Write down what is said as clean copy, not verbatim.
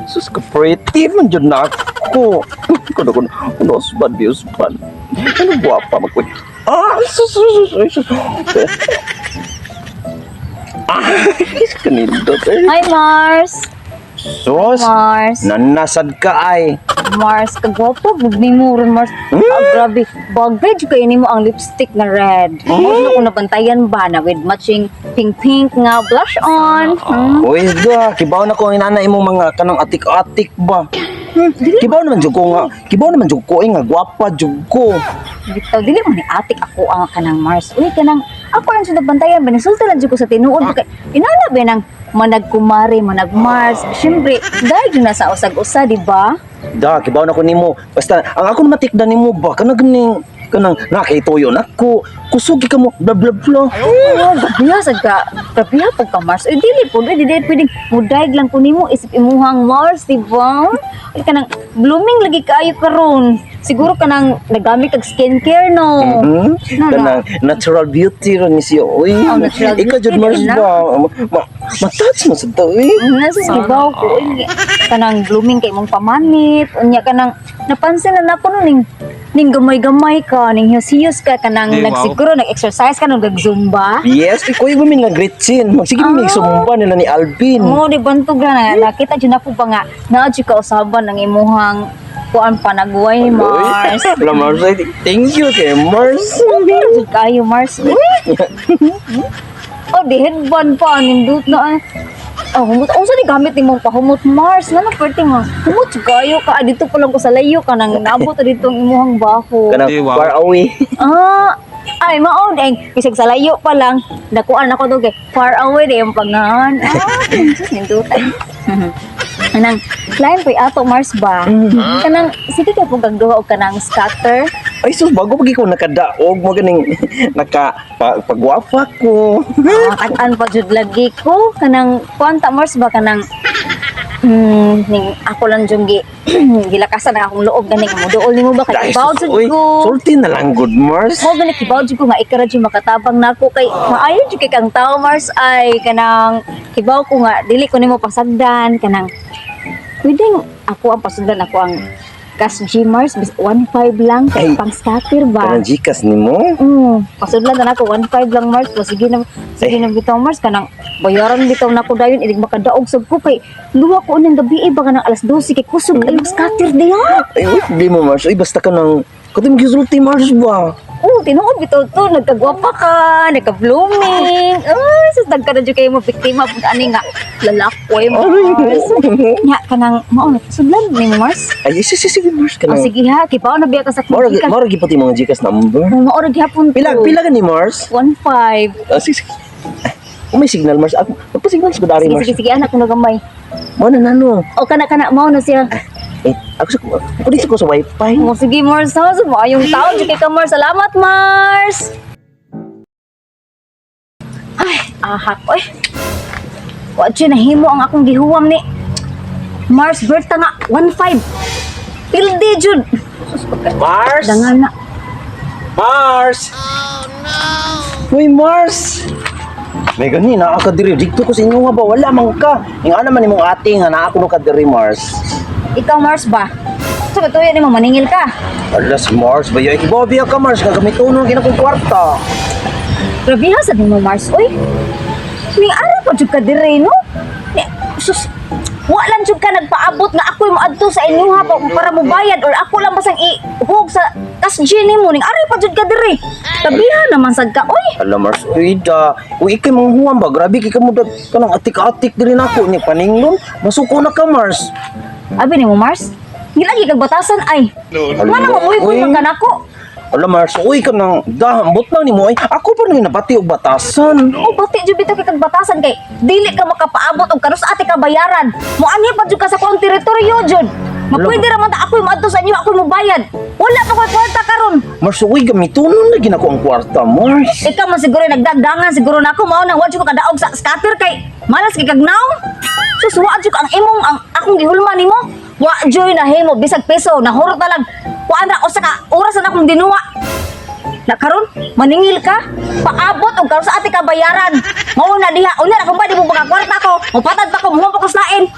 Sus ka pretty man jud na ako. Kuno kuno kuno usban bi usban. Ano guwapa man ko. Ah, sus sus sus sus. Ah, kanindot eh. Hi, Mars! Sus, Mars! nanasad ka ay. Mars, kagwapo, ni mo ron, Mars. Ah, grabe. Bagay jud kayo nimo ang lipstick na red. Mm. Ano ko nabantayan ba na with matching pink-pink nga blush on. Uy, da, kibaw na ko ang inana imong mga kanang atik-atik ba. Kibaw naman jud ko nga, kibaw naman jud ko eh, nga gwapa jud ko. Bitaw, dili mo ni atik ako ang kanang Mars. Uy, kanang, ako lang siya nabantayan ba, nisulta lang jud ko sa tinuod. Kay, inana ba nang managkumare, manag Mars. Siyempre, dahil jud na sa usag-usa, di ba? Da, kibaw na ko nimo. Basta ang ako matikda nimo ba kanang ganing kanang nakituyo nako. Kusugi ka mo bla bla bla. Oo, grabiha sad ka. Grabiha pag ka Mars. Uy, dili po. Dili, dili pwedeng mudayag lang ko nimo isip imuhang Mars, di ba? Uy, kanang blooming lagi kaayo karon. Siguro kanang nagamit kag skincare, no? Mhm. No, no. Kanang natural beauty ron ni siya. Uy, Oh, natural ikaw jud beauty Mars na. ba? Ma, ma-touch mo sa to, eh. Nasa sibaw ko, uy, kanang blooming kay imong pamanit. Unya kanang napansin na nako no ning ning gamay-gamay ka, ning hiyos-hiyos ka kanang Di, wow. nagsiguro nag-exercise ka nung nag-zumba. Yes, ikaw yung nga Gretchen. Magsige mi sumba nila ni Alvin. Oo, di bantog na na nakita jud nako pa nga naa jud ka usaban ng imuhang kuan panagway ni Mars. Wala, Mars. Ay, thank you kay Mars. Jud kayo Mars. Uy. Oh, di headband pa nindot na. Ay. Oh, humot. Unsa ni gamit nimong pahumot Mars? Ngano perti nga? Humot jud kayo ka. Ah, dito pa lang ko sa layo ka nang naabot na dito ang imuhang baho. Kanang Di, wow. far away. Ah, ay mao deng bisag sa layo pa lang dakuan ako do kay far away di ang pangahan. Ah, sus nindutan. Kanang climb koy ato Mars ba? Kanang sige kay pug duha og kanang scatter. Ay sus, bago pag ikaw nakadaog mo ganing naka pagwapa ko. Ah, kan pa jud lagi ko kanang kuan ta Mars ba kanang ning ako lang jud gi gilakasan ang akong loob ganing mo duol nimo ba kay Dahil kibaw sus, jud uy, ko. sulti na lang good Mars. Mo gani kibaw jud ko nga ikaw ra jud makatabang nako kay maayo jud kay kang tao Mars ay kanang kibaw ko nga dili ko nimo pasagdan kanang pwedeng ako ang pasagdan ako ang cash G Mars bis 1.5 lang kay Ay, pang scatter ba. Kanang Gcash nimo. Pasudlan na nako 1.5 lang Mars po sige na sige na bitaw Mars kanang bayaran bitaw nako dayon inig makadaog sab ko kay luwa ko unang gabi eh, baka nang alas 12 kay kusog ay scatter diha. Ay, uy, di mo Mars. Uy, basta ka nang Kato mo gisulti Mars ba? Oh, tinuod bitaw to, nagkagwapa ka, nagka-blooming. Ay, sus nagka na jud kayo mo biktima pud ani nga lalakoy Mars. Nya kanang mao na sudlan ni mo, Mars. Ay, sige, sige, sige, Mars. Oh, Kanang, sige ha, kipaw na biya ka sa Mora, Gcash. mora gipati mga Gcash number. Mao ra gihapon to. Pila, pila ka ni Mars? 1.5. Ah, sige, sige. Ah, may signal Mars. Ako, magpa-signal sa kudari Sige, Mars. sige, sige, anak ko na gamay. Mo na nano. O kana kana mao na siya. Eh, ako sa ako dito ko sa wifi. Oh, sige Mars, ha? So, maayong taon jud kay ka Mars. Salamat Mars. Ay, ahak oy. Wa jud nahimo ang akong gihuwam ni Mars Berta nga 15. Pildi jud. Sus, Mars! Dangal na. Mars! Oh no! Uy, Mars! May gani, naa ka diri. Dito ko sa inyo nga ba? Wala man ka. Yung ana man imong ate nga naa ko no ka diri, Mars. Ikaw Mars ba? So katuyo nimo maningil ka. Ala si Mars ba? Yay, kibaw ka Mars. Gagamit uno ang kong kwarta. Grabe ha sa nimo Mars oy. Ning ara pa jud ka dire no? Ni, sus, wa lang jud ka nagpaabot nga ako'y moadto sa inyo ha para mobayad or ako lang basang ihug sa cash G nimo ning ara pa jud ka dire. Tabiha naman sad ka oy. Ala Mars, uy da. Uy, ikay mga huwam ba? Grabe kay ka mo dag kanang atik-atik diri nako ni paninglon. Masuko na ka Mars. Abi nimo Mars, gilagi kag batasan ay. Ngano mo Uy. muhi man ka nako? Ala Mars, uy ka nang dahambot lang nimo ay. Ako pa nang nabati og batasan. O bati jud bitaw kay kag batasan kay dili ka makapaabot og kanus ate ka bayaran. Moanhi pa jud ka sa kuang teritoryo jud. Mapwede ra man ta ako'y moadto sa inyo, ako'y mobayad. Wala pa ko'y kwarta karon. Mars, uy gamitonon na ginako ang kwarta, Mars. Ikaw man siguro nagdagdangan siguro nako mao nang wa jud ko kadaog sa scatter kay malas kay kagnaw. Sus wa jud ang imong ang akong gihulma nimo. Wa jud nahimo bisag piso nahurot na lang. Kuan ra usa ka oras na akong dinuwa. Na karon maningil ka, paabot og karon sa ate ka bayaran. Mao na diha, unya ra kung ba di mo makakwarta ko, mupatad pa ko, muhuman pa ko sa lain.